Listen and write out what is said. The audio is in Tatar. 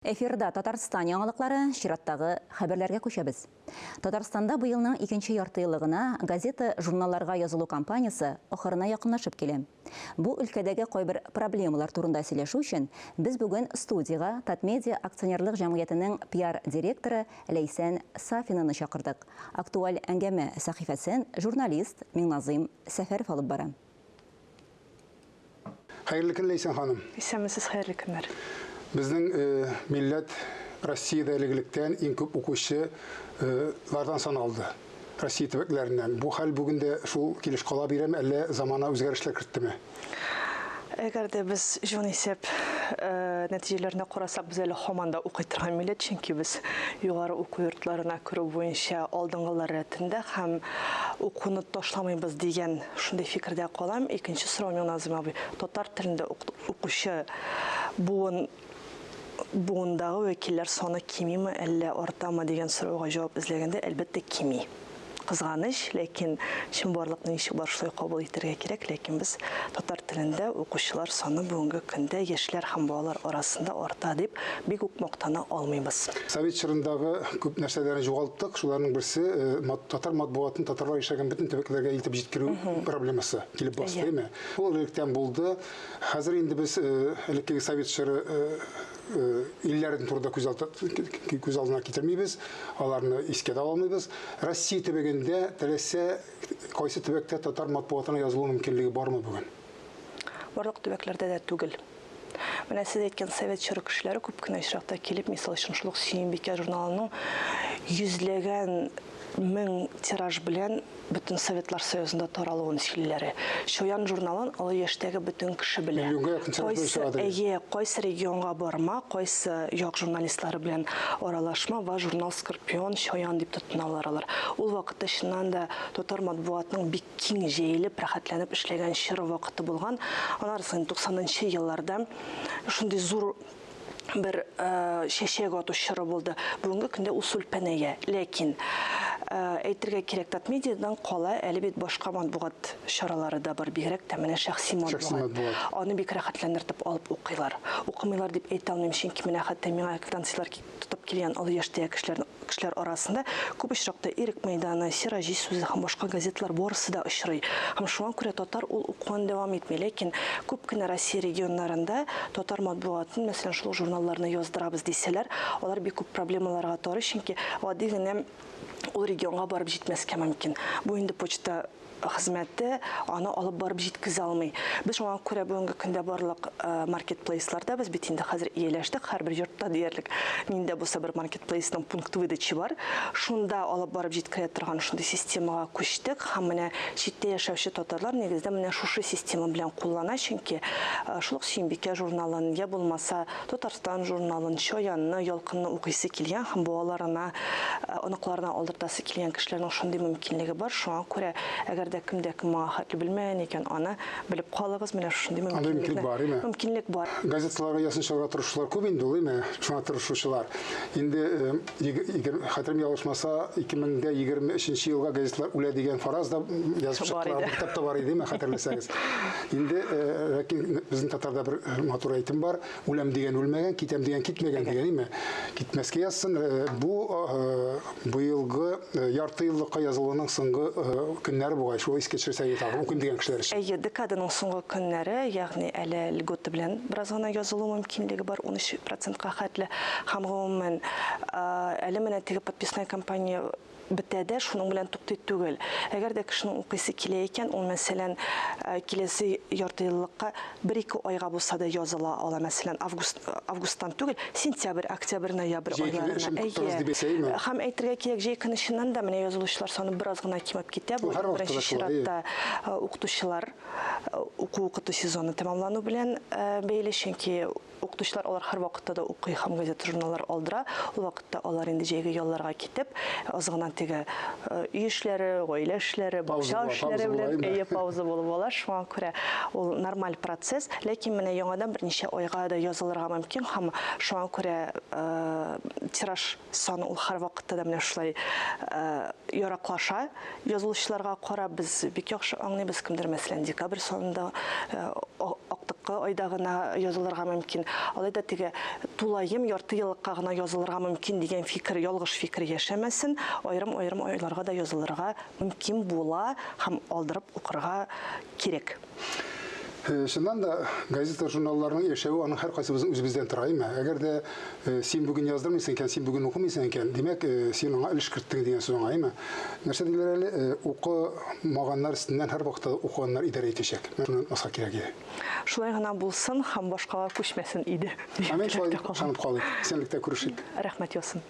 Эфирда Татарстан яңалыклары, чираттагы хәбәрләргә күчәбез. Татарстанда быелның икенче яртыеллыгына газета-журналларга язылу кампаниясе ахырына якынлашып килә. Бу өлкәдәге кайбер проблемалар турында сөйләшү өчен без бүген студиягә Татмедиа акционерлык җәмгыятенең пиар-директоры Ләйсән Сафинаны чакырдык. Актуаль әңгәмә сәхифәсен журналист Миңназыйм Сәфәров алып бара. Хәерле көн, Ләйсән ханым. Исәнмесез, хәерле көннәр. Безнең милләт Россиядә элек-электән иң күп укучылардан саналды. Россия төбәкләреннән. Бу хәл бүген дә шул килеш кала бирәме, әллә замана үзгәрешләр керттеме? Әгәр дә без җанисәп нәтиҗәләренә карасак, без әле һаман да укый торган милләт, чөнки без югары уку йортларына керү буенча алдынгылар рәтендә һәм укуны ташламыйбыз дигән шундый фикердә калам. Икенче сорау миңа, Назыйм абый, татар телендә укучы буын буындагы вәкилләр саны кимиме, әллә артамы дигән сорауга җавап эзләгәндә, әлбәттә, кими. Кызганыч, ләкин чынбарлыкны ничек бар шулай кабул итәргә кирәк, ләкин без татар телендә укучылар саны бүгенге көндә яшьләр һәм балалар арасында арта дип бик үк мактана алмыйбыз. Совет чорындагы күп нәрсәләрне югалттык, шуларның берсе татар матбугатын татарлар яшәгән бөтен төбәкләргә илтеп җиткерү проблемасы килеп басты, әйеме? Ул электән булды. Хәзер инде без элеккеге совет чоры илләрен турында күз, күз алдына китермибез, аларны искә дә алмыйбыз. Россия төбәгендә теләсә кайсы төбәктә татар матбугатына язылу мөмкинлеге бармы бүген? Барлык төбәкләрдә дә түгел. Менә сез әйткән совет чоры кешеләре күп кенә очракта килеп, мисал өчен, шул ук Сөембикә журналының йөзләгән мең тираж белән бөтен Советлар Союзында таралуын сөйлиләр. Чуян журналын олы яшьтәге бөтен кеше белә. Миллионга якын тираж белән чыга ди. Әйе, кайсы регионга барма, кайсы як журналистлары белән аралашма, ва журнал Скорпион, Чаян дип тотыналар алар. Ул вакытта чыннан да татар матбугатының бик киң җәелеп, рәхәтләнеп эшләгән чоры вакыты булган. Аннары соң 90 нчы елларда шундый зур бер чәчәк ату чоры булды. Бүгенге көндә ул сүлпәнәя. Ләкин әйтергә кирәк, Татмедиадан кала әле бит башка матбугат чаралары да бар, бигрәк тә менә шәхси матбугат. Аны бик рәхәтләндертеп алып укыйлар. Укымыйлар дип әйтә алмыйм, чөнки менә хәтта миңа квитанцияләр тотып килгән олы яшьтәге кешеләр Кешеләр арасында күп очракта Ирек мәйданы, Сираҗи сүзе һәм башка газеталар барысы да очрый. Һәм шуңа күрә татар ул укуын дәвам итми. Ләкин күп кенә Россия регионнарында татар матбугатын, мәсәлән, шул ук журналларны яздырабыз дисәләр, алар бик күп проблемаларга тарый, чөнки гади генә ул регионга барып җитмәскә мөмкин. Бу инде почта хезмәте аны алып барып җиткезә алмый. Без шуңа күрә бүгенге көндә барлык маркетплейсларда без бит инде хәзер ияләштек, һәрбер йортта диярлек нинди дә булса бер маркетплейсның пункт выдачи бар. Шунда алып барып җиткерә торган шундый системага күчтек һәм менә читтә яшәүче татарлар нигездә менә шушы система белән куллана, чөнки шул ук Сөембикә журналын, я булмаса Татарстан журналын, Чаянны, Ялкынны укыйсы килгән һәм балаларына, оныкларына алдыртасы килгән кешеләрнең шундый мөмкинлеге бар. Шуңа күрә, әгәр дә кем дә кем моңа хәтле белмәгән икән, аны белеп калыгыз, менә шушындый Андый мөмкинлек бар, име? Мөмкинлек бар. Газеталарга язын чыгарга тырышучылар күп инде ул, име? Шуңа тырышучылар. Инде, хәтерем ялгышмаса, 2023 елга газеталар үлә дигән фараз да язып чыктылар. Бу китапта бар иде, име, хәтерләсәгез. Инде, ләкин безнең татарда бер матур әйтем бар. Үләм дигән үлмәгән, китәм дигән китмәгән дигән, име? Китмәскә язсын. Бу быелгы ярты еллыкка язылуның соңгы көннәре бугай. Шул искә төшерсәк тагын, укыйм дигән кешеләр өчен. Әйе, декаданың соңгы көннәре, ягъни әле льгота белән бераз гына язылу мөмкинлеге бар, 13 процентка хәтле. Һәм гомумән, әле менә теге подписная кампания бетә дә, шуның белән туктый түгел. Әгәр дә кешенең укыйсы килә икән, ул, мәсәлән, киләсе яртыеллыкка бер-ике айга булса да языла ала, мәсәлән, август, августтан түгел, сентябрь, октябрь, ноябрь Җәй көне айларына. эшен туктагыз Әйе. дип әйтсәйме? Һәм әйтергә кирәк, җәй көне чыннан да менә язылучылар саны бераз гына кимеп китә. Бу Ул һәрвакытта беренче да шулай, әйе. чиратта укытучылар уку-укыту сезоны тәмамлану белән бәйле, чөнки Укытучылар алар һәрвакытта да укый һәм газета-журналлар алдыра. Ул вакытта алар инде җәйге ялларга китеп, аз гына теге өй эшләре, гаилә эшләре, бакча эшләре белән әйе пауза булып ала. Шуңа күрә ул нормаль процесс. Ләкин менә яңадан берничә айга да язылырга мөмкин һәм шуңа күрә тираж саны ул һәрвакытта да менә шулай яраклаша. Язылучыларга карап. без бик яхшы аңлыйбыз, кемдер, мәсәлән, декабрь санында актыккы айда гына язылырга мөмкин. Алай да теге тулаем ярты еллыкка гына язылырга мөмкин дигән фикер, ялгыш фикер яшәмәсен, аерым-аерым айларга да язылырга мөмкин була һәм алдырып укырга кирәк. Чыннан да, газета, журналларның яшәве аның һәркайсыбызның үзебездән тора, әйме? Әгәр дә син бүген яздырмыйсың икән, син бүген укымыйсың икән, димәк, син аңа өлеш керттең дигән сүз аңа, әйме? Нәрсә диләр әле, укымаганнар өстеннән һәрвакытта да укыганнар идарә итәчәк. Шуны онытмаска кирәк иде. Шулай гына булсын һәм башкага күчмәсен иде. Амин, шулай дип ышанып калыйк. Исәнлектә күрешик. Рәхмәт яусын.